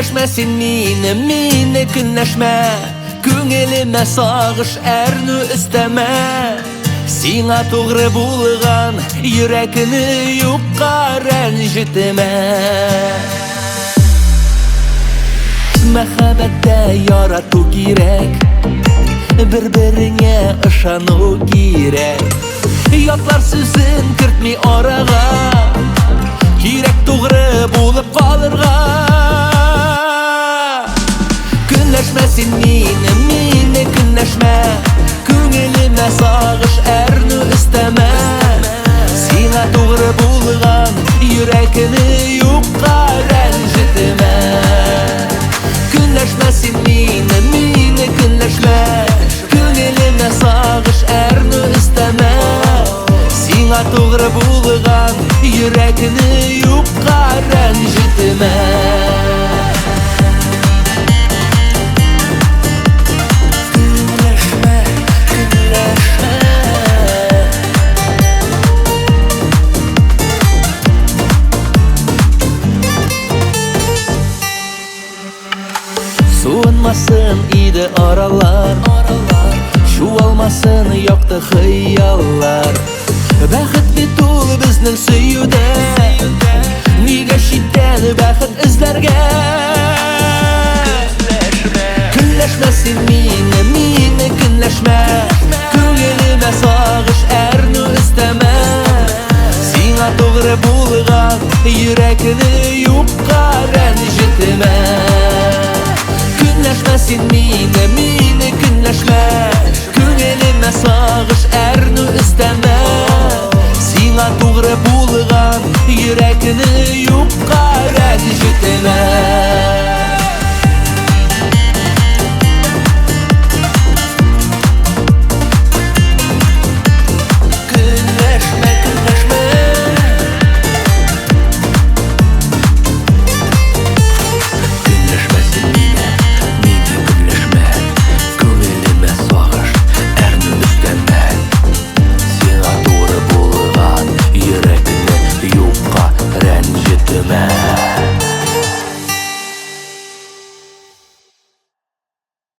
Көнләшмә син мине, мине көнләшмә. Күңелемә сагыш, әрнү өстәмә. Сиңа тугры булган йөрәкне юкка рәнҗетмә. Мәхәббәттә ярату кирәк, бер-береңә ышану кирәк. Ятлар сүзен кертми арага, кирәк тугры булып калырга. Көнләшмә син мине, мине көнләшмә. Күңелемә сагыш, әрнү өстәмә. Сиңа тугры булган йөрәкне юкка рәнҗетмә. Көнләшмә син мине, мине көнләшмә. Күңелемә сагыш, әрнү өстәмә. Сиңа тугры булган йөрәкне юкка рәнҗетмә. Көнләшмә, көнләшмә. Суынмасын иде аралар, чуалмасын якты хыяллар. Бәхет бит ул безнең сөюдә, нигә читтән бәхет эзләргә? Көнләшмә син мине, мине көнләшмә. Күңелемә сагыш, әрнү өстәмә. Сиңа тугры булган йөрәкне юкка рәнҗетмә. Көнләшмә син мине, мине көнләшмә. Күңелемә сагыш, әрнү өстәмә. Сиңа тугры булган йөрәкне юкка